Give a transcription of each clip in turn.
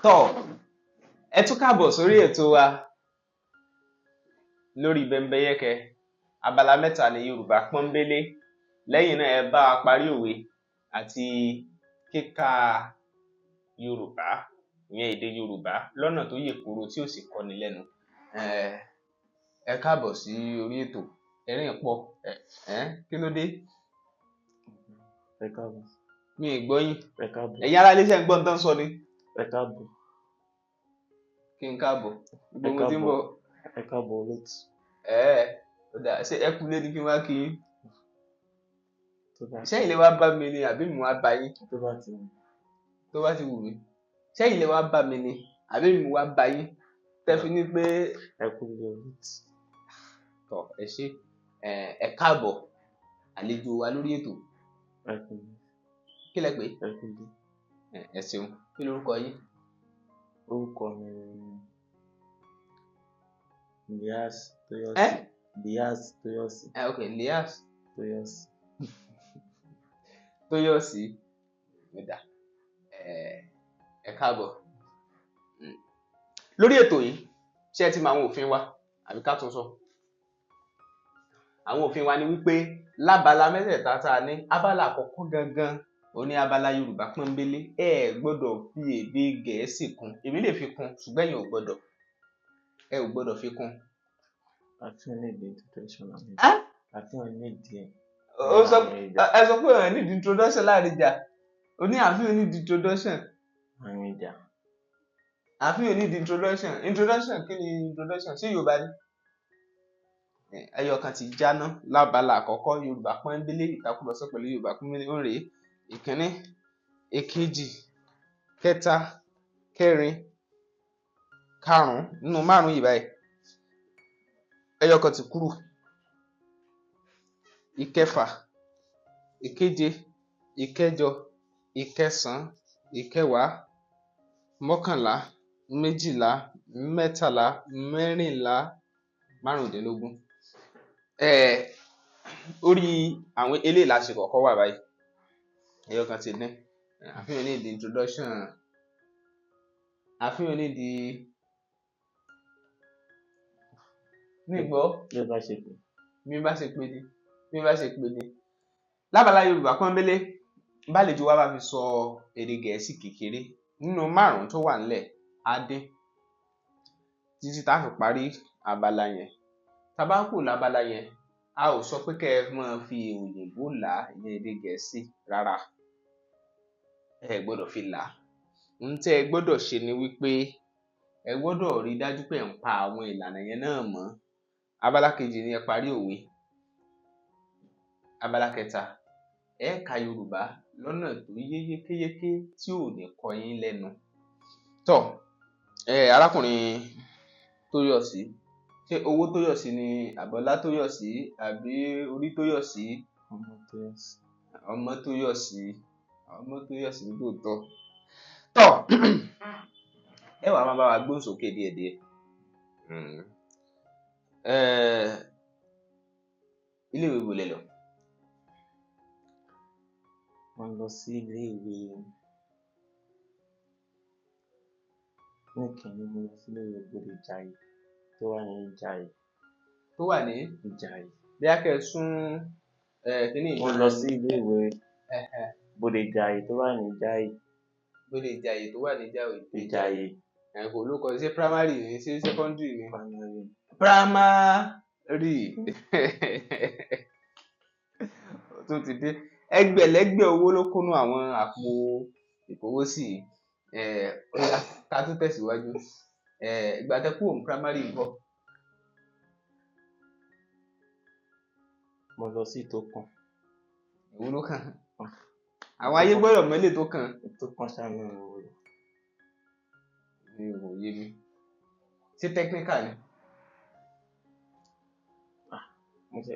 Tọ́ ẹ tún káàbọ̀ sórí ètò wa lórí Bembeyeke. Abala mẹ́ta ní Yorùbá pọ́nbélé. Lẹ́yìn náà, ẹ bá wa parí òwe àti kíka Yorùbá, ìyẹn èdè Yorùbá lọ́nà tó yè kooro tí ò sì kọ́ni lẹ́nu. Ẹ káàbọ̀ sí orí ètò. Ẹ̀rín pọ̀. Ẹ kí ló dé? Ẹ káàbọ̀. Mi ì gbọ́ yín. Ẹ káàbọ̀. Ẹ̀yin ará ilé, ṣé ń gbọ́ nǹkan tán sọ ni? Ẹ káàbọ̀. Kí n káàbọ̀? Ibo Ẹ mo ti ń káàbọ̀. bọ̀? Ẹ káàbọ̀, olóòtú. Ó dáa, ṣé ẹ kú lé ní kí n wá kí yín? Tó bá Ṣẹ́yìn lè wá bá mi ni àbí mi wá bá yín? Tó bá ti wù. Tó bá ti wù mí. Ṣẹ́yìn lè wá bá mi ni àbí mi wá bá yín? Tẹ́ fi ní pé Ẹ kú lé, olóòtú. Tọ̀, ẹ ṣé. Ẹ káàbọ̀, àlejò wa lórí ètò. Ẹ kú lé. Kí lẹ pè? Ẹ kú lé. Ẹ ṣeun. Kí lorúkọ yín? Orúkọ mi ni Lias Tóyọ̀sí. Ẹ́? Lias Tóyọ̀sí. Ẹ ok, Lias Tóyọ̀sí. Tóyọ̀sí. Ó dáa. Ẹ káàbọ̀. Lórí ètò yìí, ṣé ẹ ti mọ àwọn òfin wa àbí ká tún sọ? Àwọn òfin wa ni wípé lábala mẹ́tẹ̀ẹ̀ta tá a ní, abala àkọ́kọ́ gangan òun ní abala Yorùbá pọ́nbélé. Ẹ ẹ̀ gbọ́dọ̀ fi èdè Gẹ̀ẹ́sì kún. Èmi lè fi kún, ṣùgbọ́n ẹ̀yin ò gbọ́dọ̀. Ẹ ò gbọ́dọ̀ fi kún. Àfihàn ní èdè introduction láàrin Ẹ́? Àfihàn ní èdè ẹ̀. Ó sọ láàrin ìjà. Ẹ sọ pé ẹ need introduction láàrin ìjà. Ó ní àfihàn need introduction. Láàrin ìjà. Àfihàn need introduction. Introduction, kí ni introduction? Ṣé Yorùbá ni? Ẹyọ kan ti jáná lábala àkọ́kọ́, Yorùbá pọ́nbélé, ìtàkùrọ̀sọ pẹ̀lú Yorùbá pọ́nbélé. Ó ń rèé: ìkíní, èkejì, kẹta, kẹrin, karùn-ún. Nínú márùn-ún yìí báyìí, ẹyọ kan ti kúrò. Ìkẹfà, ìkeje, ìkẹjọ, ìkẹsàn-án, ìkẹwàá, mọ́kànlá, méjìlá, mẹ́tàlá, mẹ́rìnlá, márùndínlógún. Orí àwọn eléyìí la ṣe kọ́kọ́ wà báyìí. Ẹyọ kan ti dín. Àfihàn ní ìdí introduction. Àfihàn ní ìdí ní ìgbọ́. Bí ó bá ṣe pé. Bí bá ṣe pé ni, bí bá ṣe pé ni. Lábala Yorùbá pọ́nbélé, bálejò wa bá fi sọ èdè Gẹ̀ẹ́sì kékeré nínú márùn-ún tó wà ńlẹ̀, á dín títí tá a fi parí abala yẹn. Tá a bá kúrò lábala yẹn, a ò sọ pé kẹ́ ẹ máa fi òyìnbó là á, ìyẹn èdè Gẹ̀ẹ́sì rárá. Ẹ gbọ́dọ̀ fi là á. Ohun tí ẹ gbọ́dọ̀ ṣe ni wípé ẹ gbọ́dọ̀ rí dájú pé ẹ̀ ń pa àwọn ìlànà yẹn náà mọ́. Abala kejì ni ẹ parí òwe. Abala kẹta, ẹ ka Yorùbá lọ́nà tó yé yékéyéké tí ò ní kọ yín lẹ́nu. Tọ́ ẹ, arákùnrin Tóyọ̀sí, ṣé owó Tóyọ̀sí ni, àbọ̀lá Tóyọ̀sí, àbí orí Tóyọ̀sí? Ọmọ Tóyọ̀sí. Ọmọ Tóyọ̀sí, ọmọ Tóyọ̀sí lóòótọ́. Tọ́ ẹ wàá máa bá wa gbóhùn sókè díẹ̀díẹ̀. Ilé ìwé wo lẹ lọ? Mo lọ sí ilé ìwé ní ìkíní, mo lọ sí ilé ìwé Bódè Ìjàyè tó wà ní Ìjàyè. Tó wà ní? Ìjàyè. Bóyá kẹ́ ẹ sún kíní. Mo lọ sí ilé ìwé Bódè Ìjàyè tó wà ní Ìjàyè. Bódè Ìjàyè tó wà ní Ìjàyè. Ìjàyè. Ẹ kò ló kọ, ṣé primary ni, ṣé secondary ni? Primary. Primary. Tó ti dé. Ẹgbẹ̀lẹ́gbẹ̀ owó ló kúnnú àwọn àpò ìkówósì. Ó yá, ká tún tẹ̀síwájú. Ìgbà tẹ́ kúrò ní primary ńkọ́? Mo lọ sí ìtókàn. Èwo ló kàn? Àwọn ayé gbọ́dọ̀ mọ eléyìí tó kàn. Ìtókàn ṣáà náà ni mo lọ. Mi ò yé mi. Ṣé technical ni? Mo ṣe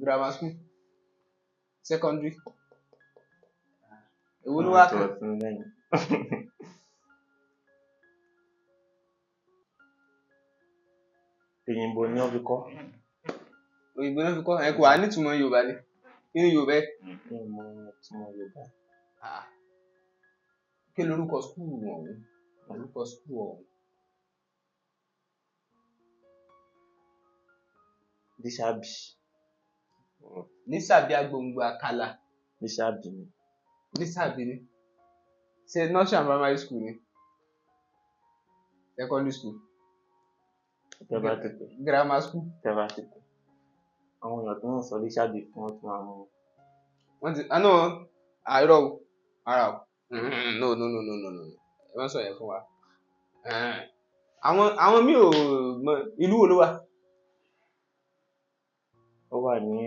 Grammar school? Secondary? Èwo ló wá kàn? Fún mi lẹ́yìn. Òyìnbó ni wọ́n fi kọ́. Òyìnbó náà fi kọ́. Ẹ kò wá nítumọ̀ Yorùbá ni. Kí ni Yorùbá ẹ̀? Mi ò mọ ìtumọ̀ Yorùbá. Ah. Kí lorúkọ school ọ̀hún? Orúkọ school ọ̀hún. Lísàbí. Lísàbí Agbòǹgbò Àkàlà. Lísàbí ni. Lísàbí ni. Ṣé nursery and primary school ni? Secondary school? Tẹ́ bá ti pè. Grammar school? Tẹ́ bá ti pè. Àwọn èèyàn tó ń sọ Lísàbí fún wọn tún àwọn. Wọ́n ti, ah no, àìrọ̀ o, ara o. No, no, no, no, no, no. Ẹ má sọ yẹn fún wa. Àwọn míì ò mọ ìlú wo ló wà? Ó wà ní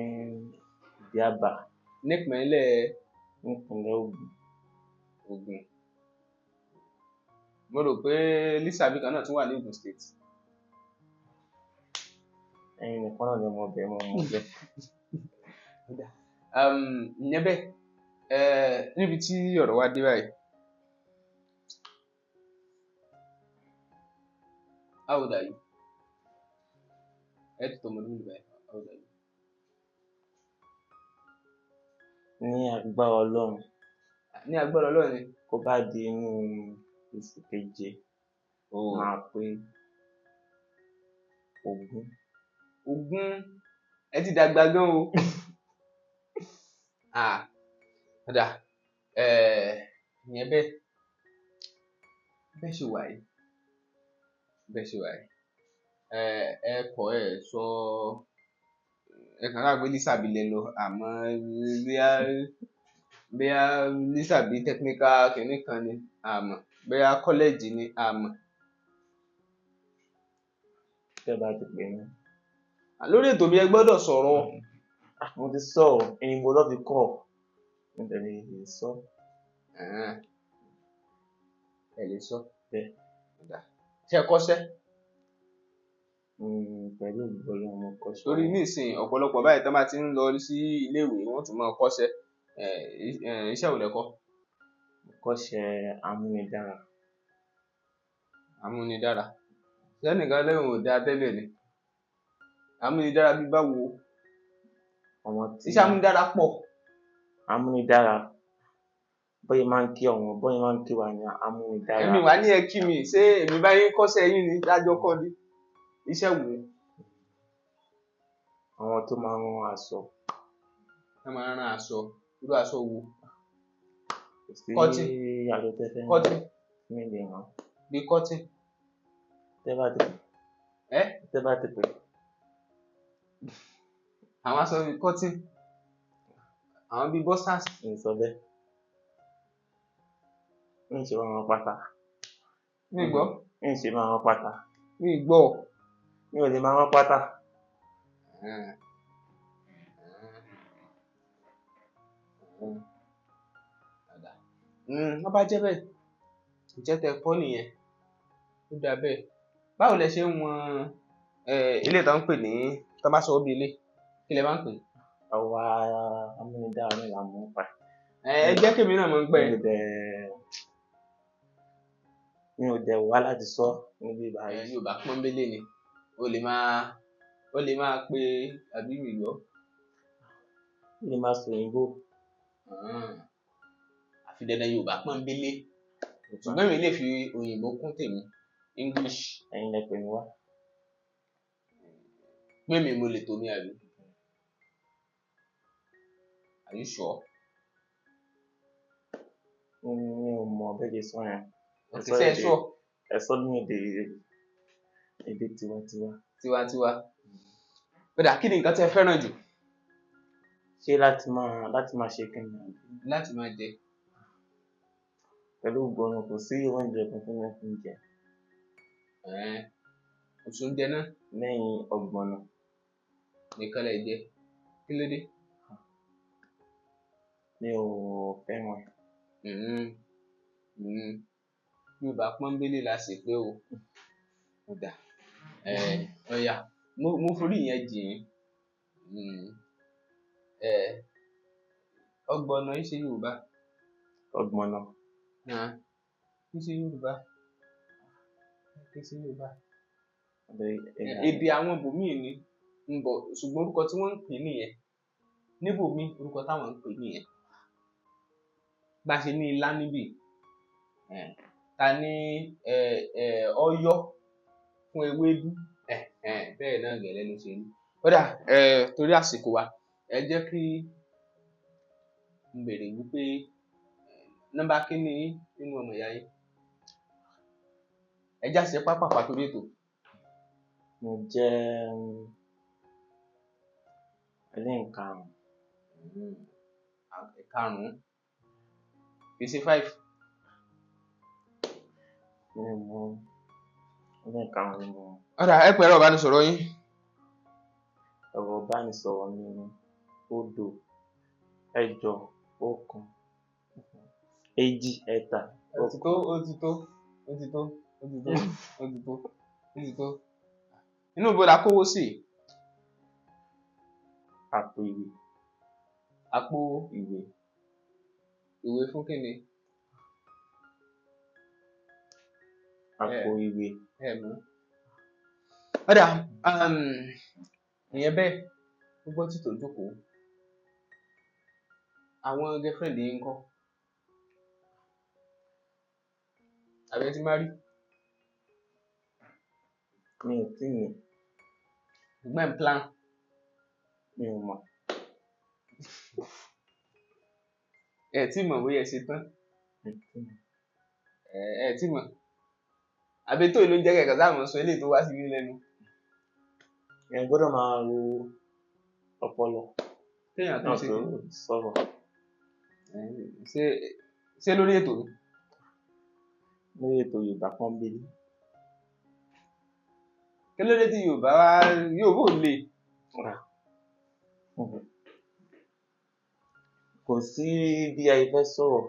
Ìdí-Àbá. Nípínlẹ̀ Nípínlẹ̀ Ògùn. Ògùn. Mo rò pé Lísàbí kan náà tún wà ní Ògùn State. Ẹ̀yin nìkan náà ni mo bẹ̀ mọ́ mo bẹ̀. Ìyẹn bẹ́ẹ̀, níbi tí ọ̀rọ̀ wa dé báyìí. How old are you? Ẹ ti tọmọ ọdún mélòó báyìí? How old are you? Ní agbára Ọlọ́run. Ní agbára Ọlọ́run ni. Kó bá di inú oṣù keje, máa pé 20. 20? Ẹ ti dàgbà gan o. Ah, ọ̀dà, ìyẹn bẹ́ẹ̀. Bẹ́ẹ̀ ṣe wà yìí. Bẹ́ẹ̀ ṣe wà yìí. Ẹ kọ̀ ẹ sọ, ẹ kàn rà pé Lísàbí lẹ lọ, àmọ́ bóyá Lísàbí technical kìíní kan ni, àmọ́ bóyá college ni, àmọ́. Tẹ́ bá ti pè mí. Lórí ètò mi ẹ gbọ́dọ̀ sọ̀rọ̀. Mo ti sọ ọ́, òyìnbó ló fi kọ́ ọ. Mo dẹ̀ lè sọ. Ẹ lè sọ. Bẹ́ẹ̀. Ṣé ẹ kọ́ṣẹ́? Pẹ̀lú ògo Ọlọ́run mo kọ́ṣẹ́. Torí nísìnyí ọ̀pọ̀lọpọ̀ báyìí tán bá ti ń lọ sí ilé ìwé wọ́n tún máa kọ́ṣẹ́. Iṣẹ́ wo lẹ kọ́? Mo kọ́ṣẹ́ amúnidára. Amúnidára. Sẹ́nìkan lóun ò dáa tẹ́lẹ̀ ni. Amúnidára bí báwo? Ọmọ tí. Iṣẹ́ amúnidára pọ̀. Amúnidára. Bọ́yẹ máa ń kí ọ̀wọ́n, bọ́yẹ máa ń kí wa ni amúnidára. Èmi wà ní ẹ kí mi, ṣé èmi bá yín kọ́ṣẹ́ yín ni lájọ kọ́ ni? Iṣẹ́ wo? Àwọn tó máa ń rán aṣọ. Wọ́n máa ń rán aṣọ. Irú aṣọ wo? Kò sí Cotton. aṣọ tẹ́ fẹ́ rán. Cotton. Mi lè rán. Bí cotton. Tẹ́ bá ti pè. Ẹ́? Tẹ́ bá ti pè. Àwọn aṣọ bíi cotton. Àwọn bíi boxers. Mi sọ bẹ́ẹ̀. Mi ṣe máa rán pátá. Mi gbọ́. Mi ṣe máa rán pátá. Mi gbọ́. Mi ò lè máa rán pátá. Wọ́n bá jẹ́ bẹ́ẹ̀, ìjẹ́ tẹ kọ́ nìyẹn. Ó dáa bẹ́ẹ̀. Báwo lẹ ṣe ń wọn ilé tó ń pè ní tó bá sọ ọ́ bí ilé? Kí lẹ máa ń pè é? Àwa amúnidára náà la mọ̀ ń pa ẹ̀. Ẹ jẹ́ kémi náà mọ̀ ń pẹ́. Mi ò dẹ̀ wá láti sọ níbí báyìí. Yorùbá pọ́nbélé ni. O lè máa pe àbí mi gbọ́. O lè máa sọ òyìnbó. Àfi dandan Yorùbá pọ́nbélé. Ṣùgbọ́n èmi lè fi òyìnbó kún tèmi. English. Ẹ̀yin lẹ pè mí wá. Pé mi mo lè tó mi àbí? Are you sure? Mi ò mọ̀ bẹ́ẹ̀ ṣe sọ yẹn. Okay, ṣé ẹ sure? Ẹ sọ ní èdè tiwantiwa. Tiwantiwa. Ó dà, kí ni nǹkan tí ẹ fẹ́ràn jù? Ṣé láti máa ṣe kí ni? Láti máa jẹ. Pẹ̀lú ògo Ọlọ́run kò sí oúnjẹ kan tí mo fi ń jẹ. Kò sí oúnjẹ náà? Lẹ́yìn ọ̀gbọ̀nọ̀. Nìkan lẹ jẹ. Kí ló dé? Mi ò fẹ́ràn ẹ̀. Yorùbá pọ́nbélé la sì pé o. Ó dà. Ọ̀yà, mo forí ìyẹn jì yín. Ọ̀gbọ̀nọ̀ yìí ṣe Yorùbá. Ọ̀gbọ̀nọ̀. Kì í ṣe Yorùbá. Kì í ṣe Yorùbá. Èdè àwọn ibòmíì ni ń bọ̀, ṣùgbọ́n orúkọ tí wọ́n ń pè nìyẹn. Níbòmíì orúkọ táwọn ń pè nìyẹn. Bá ṣe ní ilá níbí. Ta ní ọ̀yọ́ fún ewédú. Bẹ́ẹ̀ náà gẹ́lẹ́ ló ṣe rí. Kódà torí àsìkò wa, ẹ jẹ́ kí n béèrè wípé nọ́mbà kíní yín nínú ọmọ ìyá yín? Ẹ já ṣe pápápá torí ètò. Mo jẹ́ ẹlẹ́ǹkarùn-ún. Karùn-ún. Kì í ṣe 5. Mi ò mọ̀, ẹlẹ́ǹkarùn-ún ni mo mọ̀. Ọ̀dà, ẹ pẹ̀lú ẹ̀rọ ìbánisọ̀rọ̀ yín. Ẹ̀rọ ìbánisọ̀rọ̀ mi ni 0, 8, 1, 2, 3. Ó ti tó, ó ti tó, ó ti tó, ó ti tó, ó ti tó, ó ti tó. Inú ibo la kówó sí? Àpò ìwé. Àpò ìwé. Ìwé fún kíni? Àpò ìwé. Ẹ mọ̀. Ọ̀dà, ìyẹn bẹ́ẹ̀, ó gbọ́ títò jókòó. Àwọn girlfriend yín ńkọ́? Àbí ẹ ti marry? Mi ò tíì ní. Ṣùgbọ́n ẹ̀ ń plan. Mi ò mọ̀. Ẹ tí mọ̀ bóyá ẹ ṣe tán. Mi ò tíì mọ̀. Ẹ tí mọ̀. Àbí tó ìlú ń jẹ́ kẹ̀kẹ́ sáà mọ̀ sọ eléyìí tó wá sí yín lẹ́nu. Èèyàn gbọ́dọ̀ máa ro ọpọlọ. Kéèyàn tó Náà ṣe tó sọ̀rọ̀. Ṣé lórí ètò mi? Lórí ètò Yorùbá Pọ́nbélé. Kí ló dé tí Yorùbá wá Yorùbá ò le? Kò sí bí a fẹ́ sọ̀rọ̀.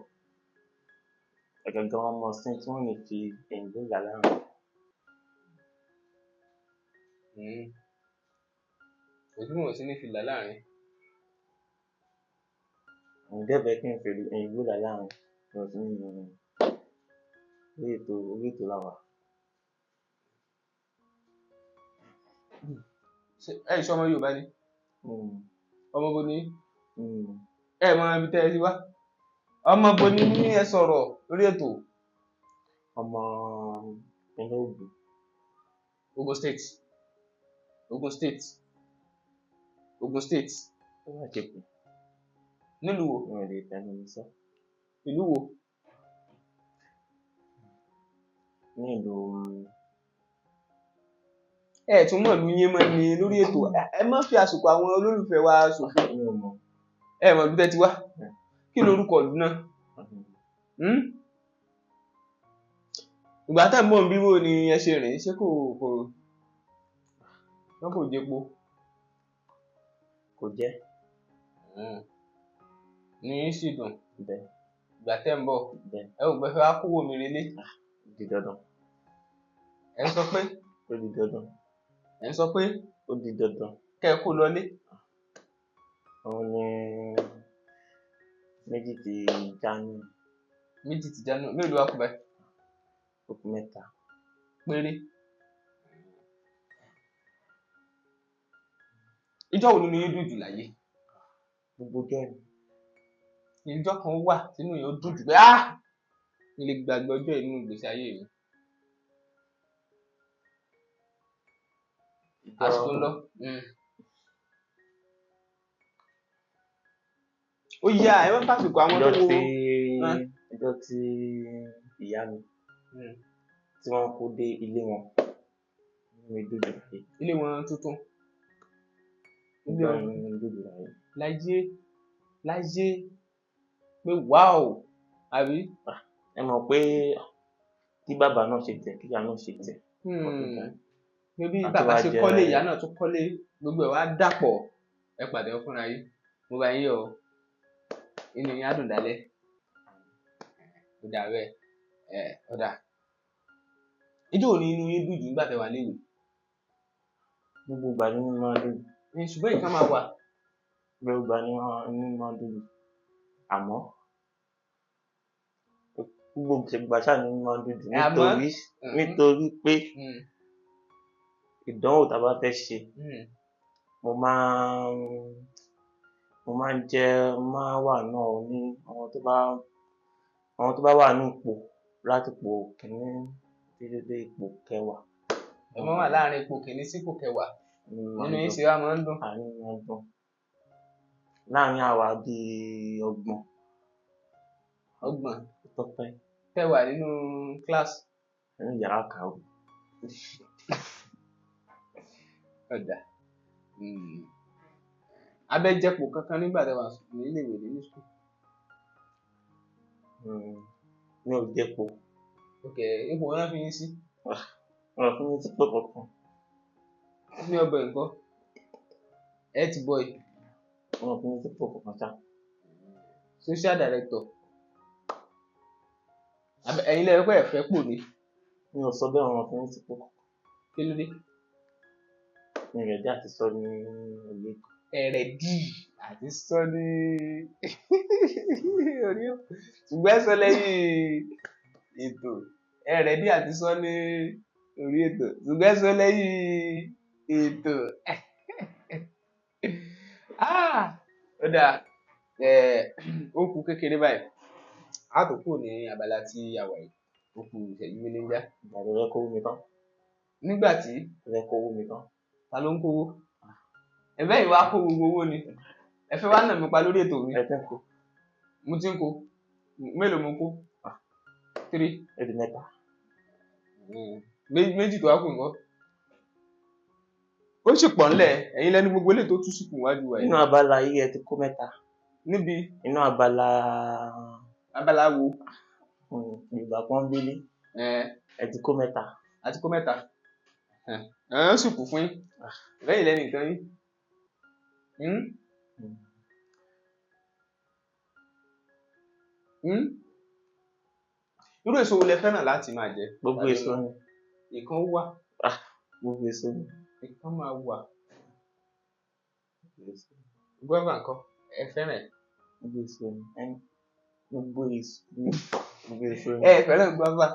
Àgàgà àwọn ọmọ ìsìn tí wọ́n lè fi òyìnbó là láàrin. Kò sí bí wọ́n ṣe ní fi là láàrin. Èmi dẹ̀ fẹ́ kí n fi òyìnbó là láàrin. Kò sí ní orí ètò la wà. Ṣé ẹ ṣe ọmọ Yorùbá ni? Ọmọ bo ni? Ẹ mọ ibi tẹ́ ẹ ti wá. Ọmọ bo ni ní ẹ sọ̀rọ̀ lórí ètò? Ọmọ ìpínlẹ̀ Ògùn. Ogun State. Ogun State. Ogun State. Ó wà ṣe pé. Nílùú wo? Mi ò lè fẹnu mi sọ. Ìlú wo? Ní ìlú. Ẹ tún mọ̀ ìlú yín mọ́ ni lórí ètò. Ẹ má fi àsìkò àwọn olólùfẹ́ wa ṣòfò. Mi ò mọ̀. Ẹ mọ̀ ìlú tẹ́ ti wá. Kí lorúkọ ìlú náà? Ìgbà tá ẹ̀ ń bọ̀ ń bí wo ni ẹ ṣe rìn? Ṣé kò kò wọ́n kò jẹpo? Kò jẹ́. Ní yín sì dùn. Bẹ́ẹ̀. Ìgbà tẹ́ ń bọ̀. Bẹ́ẹ̀. Ẹ ò gbẹ́ fẹ́ wá kówó mi relé. Ó di dandan. Ẹ ń sọ pé. Ó di dandan. Ẹ ń sọ pé. Ó di dandan. Kẹ́ ẹ kó lọlé. Òun ni méjì ti já nù. Méjì ti já nù. Mélòó wá kù báyìí? Ó kù mẹ́ta. Péré. Ìjọ́ wo nínú yín dùn jù láyé? Gbogbo ọjọ́ ni. Ìjọ́ kan wà tínú yín ó dùn jù pé ah! Mi lè gbàgbé ọjọ́ yìí nínú ìgbésí ayé mi. Àsìkò ń lọ. Ó yá, ẹ má fàsìkò àwọn tó wo. Ìjọ́ tí ìyá mi tí wọ́n kó dé ilé wọn, inú mi dùn jù láyé. Ilé wọn tuntun. Ilé Ìjọ́ wọn inú mi dùn jù láyé. Láyé láyé pé wow àbí? Ẹ mọ̀ pé kí bàbá náà ṣe tẹ̀, kí ìyá náà ṣe tẹ̀. Pé bí Àti bàbá wá ṣe jẹ kọ́lé, ìyá náà tún kọ́lé, gbogbo ẹ̀ wá dàpọ̀. Ẹ pàdé fúnra yín. Mo bá yín yọ̀ o. Inú yín á dùn dálẹ́. Ó dà bẹ́ẹ̀. Ó dà. Ijó wo ni inú yín dùn jù nígbà tẹ́ wà léwe? Gbogbo ìgbà ni inú mi máa ń dùn. Ṣùgbọ́n ìkan máa wà. Gbogbo ìgbà ni inú mi máa ń dùn jù. Àmọ́ gbogbo ìgbà ṣáà ni inú mi máa ń dùn jù nítorí pé ìdánwò tá a bá fẹ́ ṣe, mo máa ń jẹ́, mo máa ń wà náà ní àwọn tó bá wà ní ipò Láti ipò kìíní títí dé ipò kẹwàá. Ẹ máa ń wà láàrin ipò kìíní sí ipò kẹwàá. Inú mi máa Nínú ń yín dùn. ṣe wá máa ń dùn. Àánú mi máa ń dùn. Láàrin àwa bíi 30. 30. Tọ́pẹ́. Tẹ́ wà nínú kíláàsì. Nínú yàrá ìkàwé. Ọ̀dà. Abẹ́jẹ́pọ̀ kankan nígbà tẹ́ wà ní ilé ìwé ní school. Mi ò jẹ́pọ̀. Ok, ipò wo ná fi yín sí? Wọn ò fún mi sípò kankan. Ní ọbẹ̀ ńkọ́? Head boy. Wọn ò fún mi sípò kankan ṣá. Social director. Ẹ̀yin lẹ pé ẹ fẹ́ pò ni. Mi ò sọ bẹ́ẹ̀, wọn ò fún mi sípò kankan. Kí ló dé? Mi ò ready àti sọ ní orí ètò. Ẹ ready àti sọ ní orí ètò. Ṣùgbọ́n ẹ sọ lẹ́yìn ètò. Ẹ ready àti sọ ní orí ètò. Ṣùgbọ́n ẹ sọ lẹ́yìn ètò. Ó dáa. Ó kù kékeré báyìí. A tó kúrò ní abala tí a wà yìí. Ó kù ìṣẹ́jú méjì. Ìgbà tó fẹ́ kówó mi tán. Nígbà tí? Tó fẹ́ kówó mi tán. Ta ló ń kówó? Ẹ fẹ́ ìwà kó gbogbo owó ni. Ẹ fẹ́ wá nà mí pa lórí ètò mi. Ẹ ti ń kó. Mo ti ń kó. Mélòó mo kó? 3. Ó di mẹ́ta. Méjì tó wá kù ńkọ́? Ó sì pọ̀ ńlẹ̀. Ẹ̀yin lẹ́nu gbogbo eléyìí tó tú síkùn wájú wa yìí. Nínú abala yìí ẹ ti kó mẹ́ta. Níbi? Inú abala. Abala wo? Yorùbá pọ́nbélé. Ẹ ti kó mẹ́ta. A ti kó mẹ́ta. Ó sì kù fún yín. Lẹ́yìn lẹ́nu nǹkan yín. Irú èso wo lẹ fẹ́ràn láti máa jẹ? Gbogbo èso ni. Ìkan wà. Gbogbo èso ni. Ìkan máa wà. Guava ńkọ́? Ẹ fẹ́ràn ẹ̀? Gbogbo èso ni. Gbogbo èso ni. Gbogbo èso ni. Ẹ fẹ́ràn guava.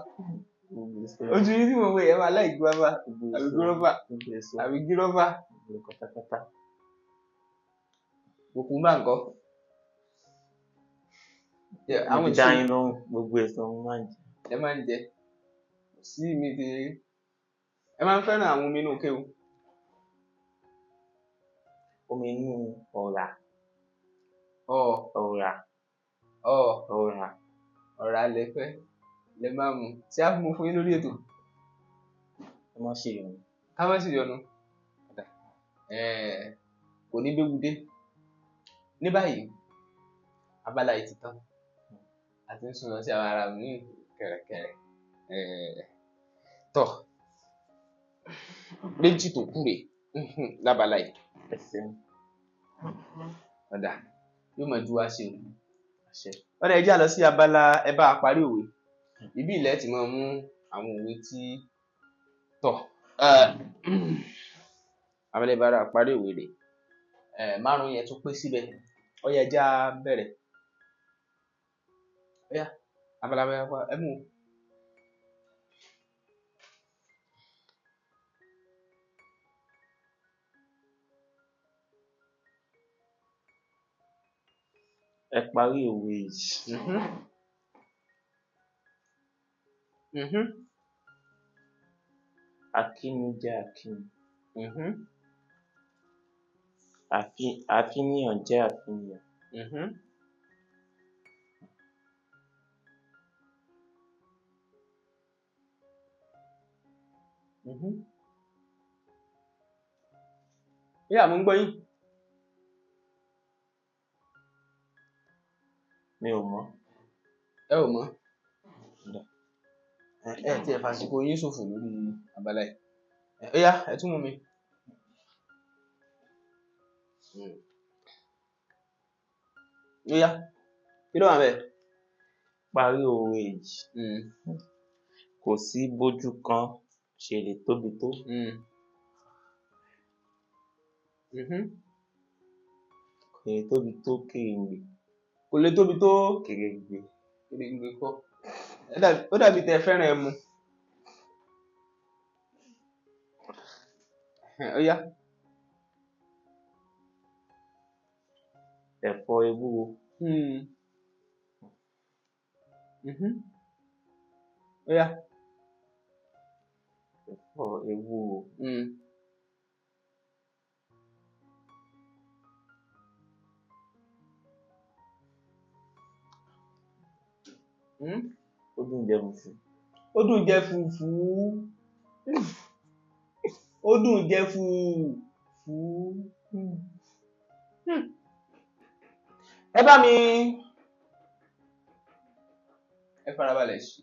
Gbogbo èso ni. Ojú yín tí mo wò yẹn máa láì guava. Gbogbo Àbí èso ni. guava. Gbogbo èso. Àbí gírọ́fà. Gbogbo pátápátá. Kùkúmbà ńkọ́? Mo ti dá yín lóhùn, gbogbo èso mo máa ń jẹ. Ẹ máa ń jẹ. Sí mi ti. Ẹ máa ń fẹ́ràn àwọn omi inú ike o. Omi inú ọ̀rá. Ọ̀rá. Ọ̀rá. Ọ̀rá lẹ fẹ́. Lẹ máa mu. Ṣé á mú fún yín lórí ètò? Ẹ má ṣe ìyọnu. Ká má ṣe ìyọnu. Kò ní béwu dé. Ní báyìí, abala yìí ti tán. A ti ń sún lọ sí àwọn ará mi kẹ̀rẹ̀kẹ̀rẹ̀. Tọ̀. Méjì tó kù rèé lábala yìí. Ẹ ṣeun. Ọ̀dà yóò mọ̀ ju wá ṣe o. Àṣẹ. Ọ̀dà ẹ jẹ́ á lọ sí abala ẹ bá a parí òwe. Ibi ilẹ̀ ti máa mú àwọn òwe tí tọ̀. Abala ẹ bá a parí òwe rèé. 5 yẹn tún pé síbẹ̀. Ó yá, ẹ jẹ́ á bẹ̀rẹ̀. Ó yá, abala ẹ mú o. Ẹ parí òwe yìí. Akíni jẹ́ akíni. Àfíníyàn jẹ́ àfíníyàn. Ó yá, mò ń gbọ́ yín. Mi ò mọ̀. Ẹ ò mọ̀? Ẹ tí ẹ fàsìkò yín ṣòfò lórí abala yìí. Ó yá, ẹ tún mú mi. Ó yá, kí ló wà ńbẹ̀? Parí òwe yìí. Kò sí bójú kan ṣe lè tóbi tó. Kò lè tóbi tó kèrèǹgbè. Kò lè tóbi tó kèrèǹgbè. Kèrèǹgbè kọ́. Ó dàbí tẹ fẹ́ràn ẹmu. Ó yá. Ẹ̀fọ́ ewúro. Ó yá. Ẹ̀fọ́ ewúro. Ó dùn jẹ fùfú. Ó dùn jẹ fùfú. Ó dùn jẹ fùfú. Ẹ bá mi, ẹ farabalẹ̀ sí.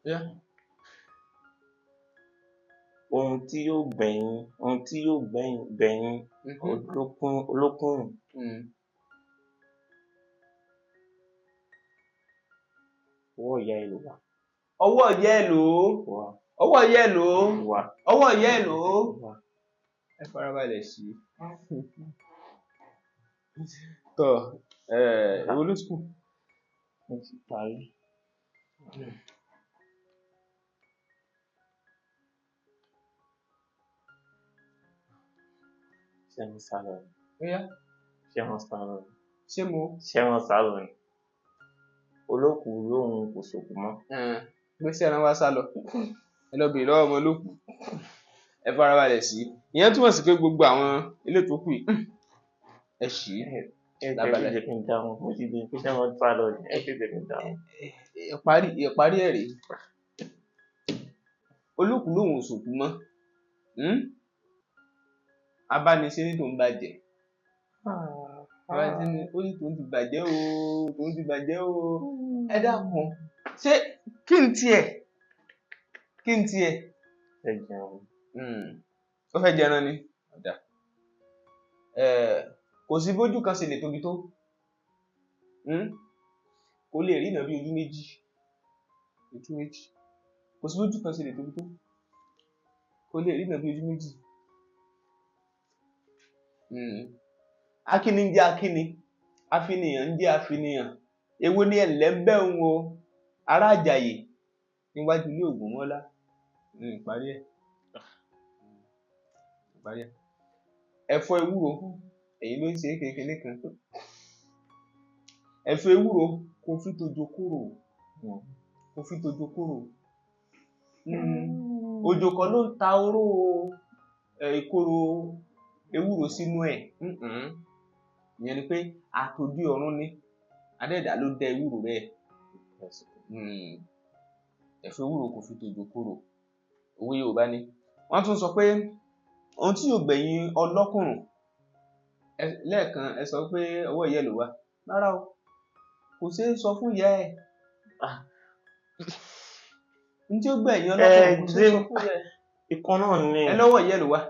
Yeah. Ohun tí yóò gbẹ̀yìn, ohun tí yóò gbẹ̀yìn gbẹ̀yìn olókùn olókùnrùn. Ọwọ́ ìyá ẹ ló wà. Ọwọ́ ìyá ẹ lò ó. Wà. Ọwọ́ ìyá ẹ lò ó. Wà. Ọwọ́ ìyá ẹ lò ó. Wà. Ẹ farabalẹ̀ sí. Tọ́ ẹ, èwo ló tún kù? Mo ti parí. Ṣé wọ́n sá lọ ni? Ó yá. Ṣé wọ́n sá lọ ni? Ṣé mo? Ṣé wọ́n sá lọ ni? Olókùú lóun kò sòkú mọ́. Pé ṣé ẹran wá sá lọ? Ẹ lọ bèèrè lọ́wọ́ ọmọ olókùú. Ẹ farabalẹ̀ sí. Ìyẹn túmọ̀ sí pé gbogbo àwọn ilé tó kù yìí, ẹ ṣì í Ẹ lábalẹ̀. jẹ́ kí n dáhùn. Mo ti di pé ṣé wọ́n sá lọ ni? Ẹ jẹ́ kí n dáhùn. Ìparí ẹ̀ rèé. Olókùú lóun ò sòkú mọ́. Abániṣe ní tòun bàjẹ́. Abániṣe ní ó ní tòun ti bàjẹ́ o, tòun ti bàjẹ́ o. Ẹ dákun, ṣé kí n tiẹ̀? Kí n tiẹ̀? Ẹ jẹun. Ó fẹ́ jẹran ni. Ọ̀dà. Kò sí bójú kan ṣe lè tóbi tó. Kò lè rí ìnà bí ojú méjì. Ojú méjì. Kò sí bójú kan ṣe lè tóbi tó. Kò lè rí ìnà bí ojú méjì. Akíni ń jẹ́ akíni, afinìyàn ń jẹ́ afinìyàn. Èwo ni ẹ̀ǹlẹ́ ń bẹ̀ ń wo ará Àjàyè níwájú ilé Ògúnmọ́lá? Ìparí ẹ̀. Ìparí ẹ̀. Ẹ̀fọ́ ewúro, èyí ló ń ṣe é kékeré kan. Ẹ̀fọ́ ewúro kò fi tòjò kúrò. Kò fi tòjò kúrò. Òjò kan ló ń ta oró ìkorò ewúro sínú ẹ̀. Ìyẹn ni pé àtòdí ọ̀run ni. Adẹ́ẹ̀dá ló dẹ ewúro bẹ́ẹ̀. Ẹ̀fọ́ ewúro kò fi tòjò kúrò. Òwe Yorùbá ni. Wọ́n tún sọ pé ohun tí yóò gbẹ̀yìn ọlọ́kùnrùn. Lẹ́ẹ̀kan ẹ sọ pé ọwọ́ ìyá ẹ ló wà. Rárá o, kò ṣeé sọ fún ìyá ẹ. Ohun tí ó gbẹ̀yìn ọlọ́kùnrùn kò ṣeé sọ fún ìyá ẹ. Ìkan náà ni. Ẹ lọ́wọ́ ìyá ẹ ló wà.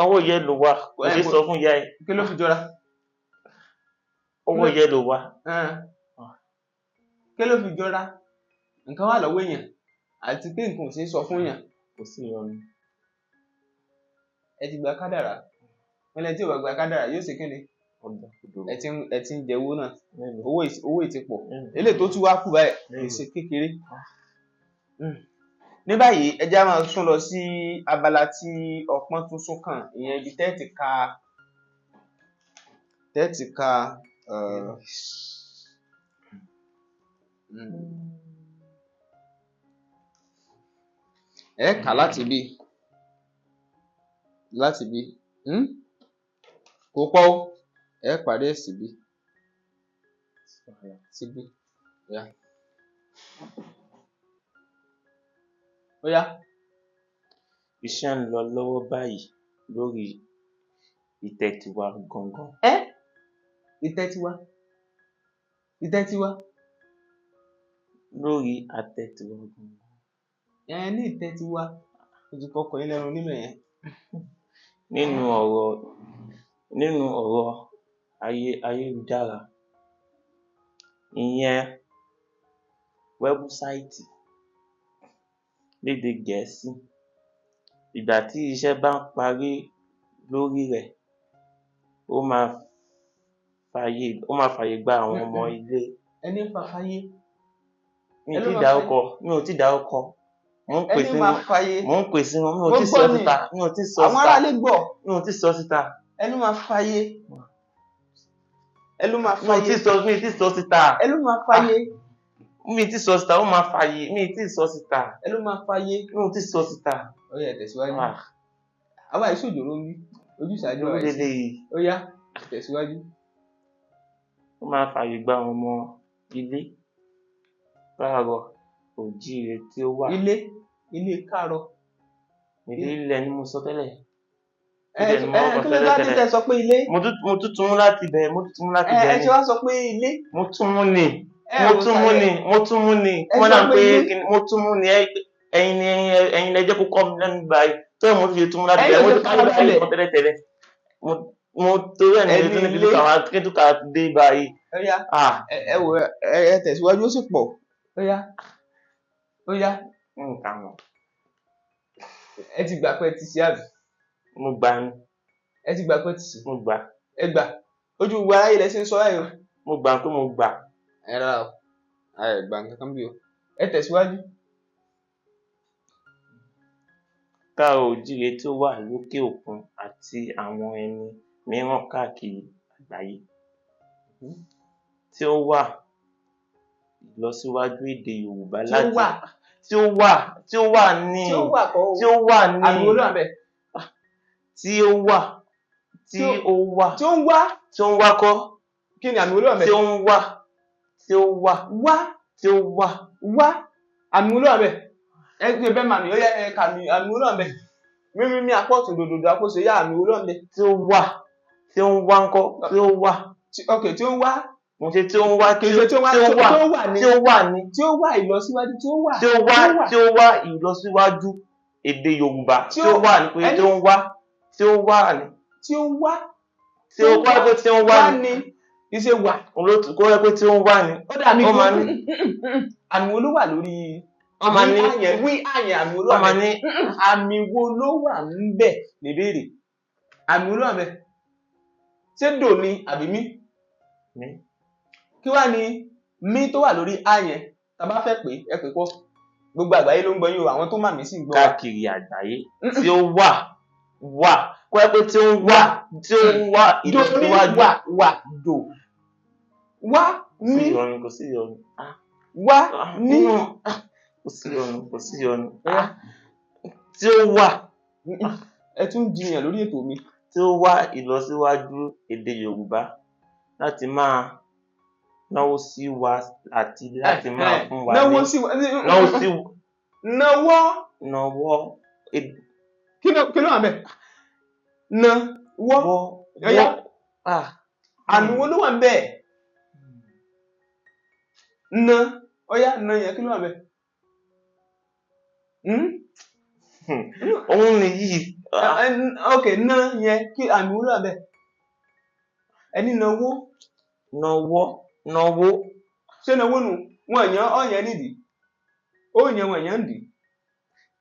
Ọwọ́ ìyá ẹ ló wà. Kò ṣeé sọ fún ìyá ẹ. Kí ló fi jọra? Ọwọ́ ìyá ẹ ló wà. Kí ló fi jọra? Nǹkan wà lọ́wọ́ èèyàn àti pé nǹkan ò ṣeé sọ fún èèyàn. Kò sí ìyọnu. Ẹ ti gba kádàrá. Wọ́n lẹ́ni tí ò bá gba kádàrá yóò ṣe kíni? Ẹ ti ń jẹ owó náà. Owó yìí ti pọ̀. Eléyìí tó tún wá kù báyìí kì í ṣe kékeré. Ní báyìí, ẹ jẹ́ á máa sún lọ sí abala tí ọpọ́n tún sún kàn. Ìyẹn ibi tẹ́ẹ̀ ti ka ẹ kà láti bí. Láti bí. Kò pọ̀ o. Ẹ parí ẹ̀ síbí. Síbí. Ó yá. Ó yá. Iṣẹ́ ń lọ lọ́wọ́ báyìí lórí ìtẹ́ tiwa gangan. Ìtẹ́ tiwa. Ìtẹ́ tiwa. Lórí àtẹ tiwa gangan. Ẹ ní ìtẹ́ tiwa. O ti kọkọ̀ yín lẹ́nu níbẹ̀ yẹn. Nínú ọ̀rọ̀ ayélujára, ìyẹn wẹ́búsáìtì lédè Gẹ̀ẹ́sì. Ìgbà tí iṣẹ́ bá parí lórí rẹ̀, ó máa fàyè gba àwọn ọmọ ilé. Ẹni ń fa fáyé. Mi ò tíì dárúkọ, mi ò tíì dárúkọ. Mò ń pè Ẹni sínú, máa fàyè. mò ń pè sínú, mi ò tíì sọ síta, mi ò tíì sọ Àwọn síta. aráalé gbọ́. Mi ò tíì sọ síta. Ẹni máa fàyè. Ẹ ló máa Mi fàyè. ti sọ, mi ti sọ síta. Ẹ ló máa fàyè. Mi ti sọ síta, ó máa fàyè. Mi ti sọ síta. Ẹ ló máa fàyè. Mi ò ti sọ síta. Ó yá, ẹ tẹ̀síwájú. Ah, Àwa ìṣòjòrò ń bí ojúṣàájú lórí àwa ìṣe. lélẹ́yìí. Ó yá, ẹ tẹ̀síwájú. Ó máa fàyè gba àwọn ọmọ ilé káàárọ̀ oòjíire tí ó wà. Ilé, ilé káàárọ̀. Ilé ilẹ̀ ni mo sọ tẹ́lẹ̀. Ẹ Ilẹ̀ ni mo ẹ kọ́kọ́ kí ló tẹ́lẹ̀ dé tẹ́lẹ̀. tẹ́ sọ pé ilé? Mo tún tún mú láti bẹ̀, mo tún tún mú láti Ẹ bẹ̀ ẹ ni. ṣe wá sọ pé ilé. Mo tún mú ni. Ẹ Mo ò tún mú sàlẹ̀. ni. Mo tún mú ni. Ẹ Wọ́n sọ náà pé pé ilé. kí ni, mo tún mú ni. Ẹ̀yin ni ẹ̀yin lẹ jẹ́ kó kọ́ mi lẹ́nu báyìí. Tó yẹ mo tún ṣe tún mú láti Ẹ̀yin bẹ̀. ò Mo ṣe tún ká lórí farabalẹ̀. ìkan tẹ́lẹ̀ tẹ́lẹ̀. Mo torí ẹ̀ ní Ẹni tún ní kí ilé. tún kà wá, kí tún kà dé báyìí. Ó yá, Ah, ẹ wò ẹ ẹ tẹ̀síwájú, ó sì pọ̀. Ó yá, ó yá, nǹkan mọ̀. Ẹ ti gbà pé ẹ ti ṣe àbí? Mo gbà ni. Ẹ ti gbà pé ẹ ti ṣe. Mo gbà. Ẹ gbà. Ojú gbogbo aráyé lẹ ṣe ń sọ báyìí o. Mo gbà pé mo gbà. Ẹ rárá o, ẹ gbà nǹkan kan bí o. Ẹ tẹ̀síwájú. Káàárọ̀ oòjíire tí ó wà lókè òkun àti àwọn ẹni mìíràn káàkiri àgbáyé. Tí ó wà ìlọsíwájú èdè Yorùbá Tí ó láti wà. Tí ó wà, tí ó wà ní, Tí ó wà kọ́ o. tí ó wà ní, Àmì wo ló wà ńbẹ̀? tí ó wà, tí Tí ó- ó wà, Tí ó ń wá. tí ó ń wá kọ́, Kí ni àmì wo ló wà ńbẹ̀? tí ó ń wá, tí ó wà, Wá, tí ó wà, wá. Àmì wo ló wà ńbẹ̀? Ẹ gbé bẹ́ẹ̀ màmí, ó yá ẹ kà mí, àmì wo ló wà ńbẹ̀? Mímí mi apá ọ̀tún dòdòdò àkóso yá, àmì wo ló wà ńbẹ̀? Tí ó wà, tí ó ń wá ńkọ́, tí ó wà, Ok, tí ó ń wá. Mo ṣe tí ó ń wá, Kì í ṣe tí ó ń wá, tí ó wà, tí ó wà ní. tí ó wà ní, Tí ó wà ìlọsíwájú, tí ó wà. tí ó wá, Tí ó wà. tí ó wá ìlọsíwájú èdè Yorùbá, Tí tí ó ó- wà ní pé ẹni- tí ó ń wá, tí ó wà ní, Tí ó ń wá. tí ó wá pé tí ó ń wá Wá ní, ní. Kì í ṣe wà. Olótùú kó yẹ pé tí ó ń wá ní, Ó dà mí Ó kó. máa ní- Àmì wo ló wà lórí? Wọ́n máa ní, Wí àyẹn, wí àyẹn, àmì wo ló wà wọ́n máa ńbẹ̀? ní, Àmì wo ló wà ńbẹ̀ níbèrè? Àmì wo ló wà ńbẹ̀? Ṣé dò ni àbí mí? Mí. Kí wá ni mí tó wà lórí a yẹn? Tá a bá fẹ́ pè é, ẹ pè pọ̀. Gbogbo àgbáyé ló ń gbọ́ yín o, àwọn tó mà mí sì ń gbọ́ wa. Káàkiri àgbáyé, tí ó wà, wà, kó yẹ pé tí ó ń wá, tí ó ń wá Dò ní ìlọsíwájú. wà wà dò. Wá Kò sí ní ìyọnu, kò sí ìyọnu. Ah, wá ah, ní. ah, kò sí ìyọnu, kò sí ìyọnu. Ó yá. Ah, tí ó wà, Ẹ tún jiyàn lórí ètò mi. tí ó wá ìlọsíwájú èdè Yorùbá láti máa náwó sí wa àti láti máa fún wa Náwó ní sí wa. Náwó sí Náwó. Náwó Kí ló wà ńbẹ̀? Na wọ́. wọ́ Ó yá. Wọ́ ah. Àmì wo ló wà ńbẹ̀? Na. Ó yá, na yẹn, kí ló wà ńbẹ̀? Hmm? Òun nìyí. Ah, Ok, na yẹn, kí àmì wo ló wà ńbẹ̀? Ẹni náwó. Náwó, náwó. Ṣé náwó nu? Wọ́n yàn ọ̀yàn nídìí. Ó yàn wọ́n yàn nídìí.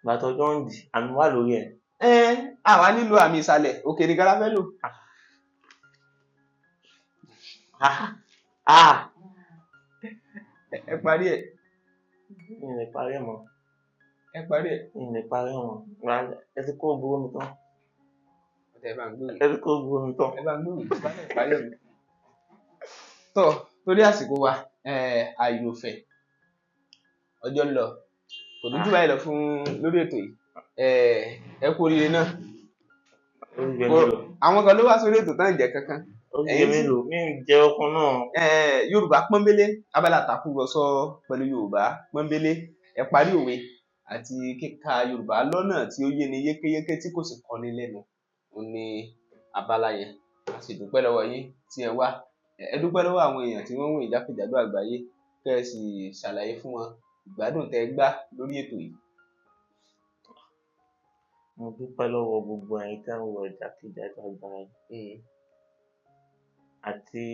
Gbàtọ́jọ́ ń dì àmì wà lórí ẹ̀. Ẹ àwa nílò àmì ìsàlẹ̀, òkè nìkan la fẹ́ lò. Ah, ah. Ẹ parí ẹ̀. Mi ò lè parí ẹ̀ mọ́. Ẹ parí ẹ̀. Mi ò lè parí ẹ̀ mọ́. Ẹ ti kó gbogbo mi tán. Ẹ bá ń gbé Ẹ ti kó gbogbo mi tán. Ẹ bá ń gbé òwe bá lè parí ẹ̀. Tọ́ torí àsìkò wa, àyòfẹ̀ ọjọ́ ń lọ, kò ní jù báyìí lọ fún lórí ètò yìí. Ẹ kú oríire náà. Oúnjẹ mélòó? Àwọn kan ló wá sórí ètò tán jẹ kankan. Oúnjẹ Ẹ̀yin tí- mélòó? Mi ò jẹ ọkàn náà. Yorùbá pọ́nbélé, abala tàkúrọ̀sọ pẹ̀lú Yorùbá pọ́nbélé, ẹ parí òwe àti kíka Yorùbá lọ́nà tí ó yéni yékéyéké tí kò sì kọni lẹ́nu òun ni abala yẹn. A sì dúpẹ́ lọ́wọ́ yín tí ẹ wá. Ẹ dúpẹ́ lọ́wọ́ àwọn èèyàn tí wọ́n ń wò yín jákèjádò àgbáyé, kẹ́ ẹ sì ṣàlàyé fún wọn ìgbádùn tẹ́ ẹ gbá lórí ètò yìí. Mo dúpẹ́ lọ́wọ́ gbogbo ẹ̀yin tẹ́ ń wò jákèjádò àgbáyé. Àti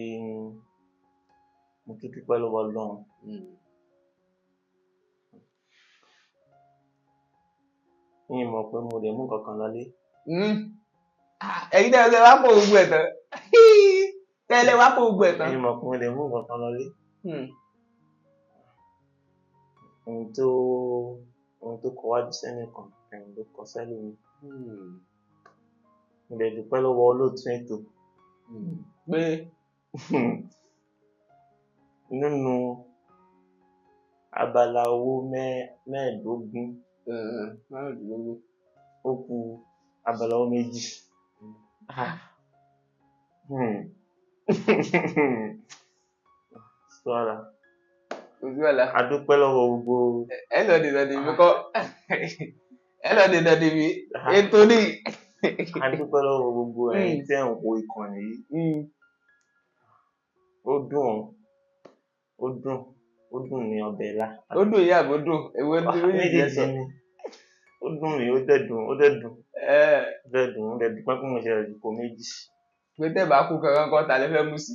mo tún dúpẹ́ lọ́wọ́ Ọlọ́run. Mi ò mọ̀ pé mo lè mú nǹkan kan lọlé. Ẹ̀yin tẹ́ ẹ wá kó gbogbo ẹ̀ tán. Tẹ́ ẹ wá kó gbogbo ẹ̀ tán. Mi ò mọ̀ pé mo lè mú nǹkan kan lọlé. Ohun tó kọ wájú sẹ́nìkan, ẹ̀yìn ló kọ sẹ́lòmíì. Mo dẹ̀ dúpẹ́ lọ́wọ́ olóòtú ètò. Pé Nínú abala owó 15, 15. Ó kù abala owó 2. Ah. Sọ́ra. Ojú ọ̀la. A dúpẹ́ lọ́wọ́ gbogbo. Ẹ lọ dènà dèmí kọ́. Ẹ lọ dènà dèmí. Ètò ní. A dúpẹ́ lọ́wọ́ gbogbo ẹ̀yin tí ẹ̀ ń wo ìkànnì yìí. Ó dùn, ó dùn, ó dùn ní ọbẹ̀ ilá. Ó dùn ìyá àbó dùn. Èwo ni méjèèjì ẹ Méjèèjì sọ? ni. Ó dùn mí, ó dẹ̀ dùn, ó dẹ̀ dùn. Ó dẹ̀ dùn, ó dẹ̀ dùn pé mo ṣe ìkó méjì. Pé tẹ́ bá kú kankan kọ́ ta lẹ fẹ́ mú sí?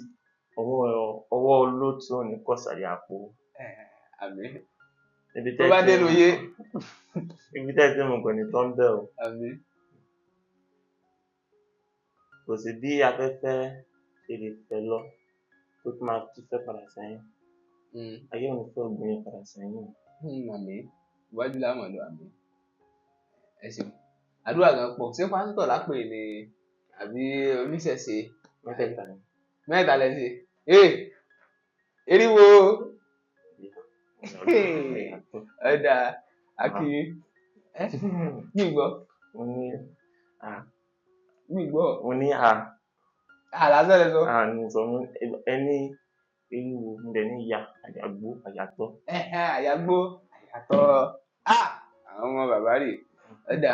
Ọwọ́ olóòtú ò ní kọ̀ sàlẹ̀ àpò. Àmín. Ibi Tó bá dénú yé. Ibi tẹ́ ti mú kò ní tán bẹ́ẹ̀ o. Àmín. Kò sí bí afẹ́fẹ́ ṣe lè fẹ́ lọ tó tún máa tún fẹ́ padà sẹ́yìn. Ayé ò ní fẹ́ ògùn yẹn padà sẹ́yìn. Àmín. Iwájú la mọ̀ lọ, àmín. Ẹ ṣeun. Àdúrà gan pọ̀. Ṣé pásítọ̀ lápè ni àbí oníṣẹ̀ṣe? Mẹ́tẹ̀ẹ̀ta ni. Mẹ́ta lẹ ṣe. Ee! Eriwo! Ọ̀dà Akin. Mi gbọ́. Mo ní à. Mi gbọ́. Mo ní à. Àlàsán lẹ sọ. À ní sọ mo ẹni eriwo mo dẹ̀ ní ìyá àyàgbó àyàtọ̀. Àyàgbó àyàtọ̀. Àwọn ọmọ bàbá rè. Ọ̀dà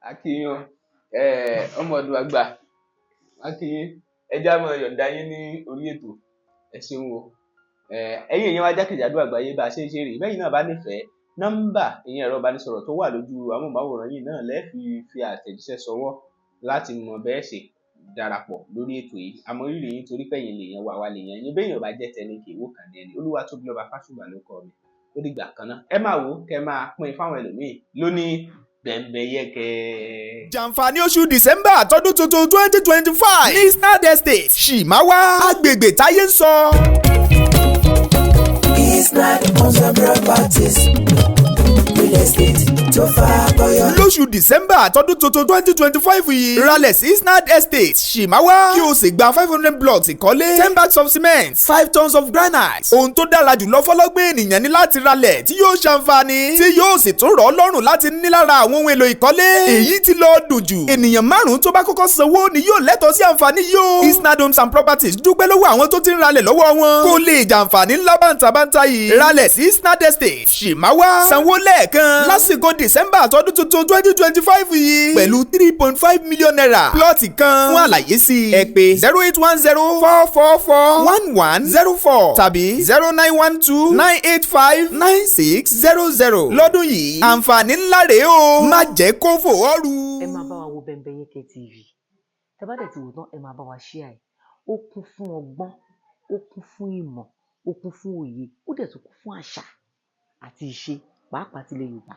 Akin o. Ọmọ ọdún àgbà. Akin ẹja mọ yọ̀ǹda yín ní orí ètò. Ẹ ṣeun o. Ẹ̀yin èèyàn wa jákèjádò àgbáyé bá a ṣe ń ṣe rèé. Bẹ́yìn náà bá nífẹ̀ẹ́ nọ́mbà ìyẹn ẹ̀rọ ìbánisọ̀rọ̀ tó wà lójú amóhùnmáwòrán yìí náà lẹ́ẹ̀fi fi àtẹ̀jíṣẹ́ sọwọ́ láti mọ bẹ́ẹ̀ ṣe darapọ̀ lórí ètò yìí. Àmọ́ rírì yín torí pẹ̀yìn lèèyàn wà wá lèèyàn yín. Bẹ́yìn ò bá jẹ́ tẹni kì í wò kàn ní ẹni. Olúwatóbilọ́ba Fásùgbà ló kọ mi. Ó dìgbà kan náà. Ẹ máa wò ó kẹ́ máa pín fáwọn ẹlòmíì lónìí Bẹ̀m̀bẹ̀yẹkẹ. Jàǹfààní oṣù December tọdún tuntun 2025 ní Snad Estate, Ṣìmáwá, agbègbè táyé ń sọ. Isnad Homes and Properties, real estate tó fakọyọ. Lóṣù December tọdún tuntun 2025 yìí, ralẹ̀ sí Snad Estate, Ṣìmáwá, kí o sì gba 500 blocks ìkọ́lé, 10 bags of cement, 5 tons of granite. Ohun tó dára jùlọ fọlọ́gbọ́n ènìyàn ní láti ralẹ̀ tí yóò ṣàǹfààní tí yóò sì tún rọ̀ ọ́ lọ́rùn láti ní lára àwọn ohun èlò ìkọ́lé. Èyí tí lọ dùn jù, ènìyàn márùn-ún tó bá kọ́kọ́ sanwó ni yóò lẹ́tọ̀ọ́ sí àǹfààní yìí o. Isnad Homes and Properties dúpẹ́ lọ́wọ́ àwọn tó ti ń ralẹ̀ lọ́wọ́ wọn kó lè jàǹfààní ńlá bàǹtàbàǹtà yìí. Ralẹ̀ sí Snad Estate, Ṣìmáwá, sanwó lẹ́ẹ̀kan lásìkò December tọdún tuntun 2025 yìí pẹ̀lú ₦3.5 million plọ́ọ̀tì kan. Fún àlàyé sí i, ẹ pè 08104441104 tàbí 09129859600. Lọ́dún yìí, àǹfààní ńlá rèé o, má jẹ́ kó fò ọ́ rú. Ẹ máa bá wa wo Bẹ̀m̀bẹ̀yẹkẹ TV. Tẹ́ bá dẹ̀ ti wò tán, ẹ máa bá wa share ẹ̀. Ó kún fún ọgbọ́n, ó kún fún ìmọ̀, ó kún fún òye, ó dẹ̀ tún kún fún àṣà àti ìṣe, pàápàá tilẹ̀ Yorùbá.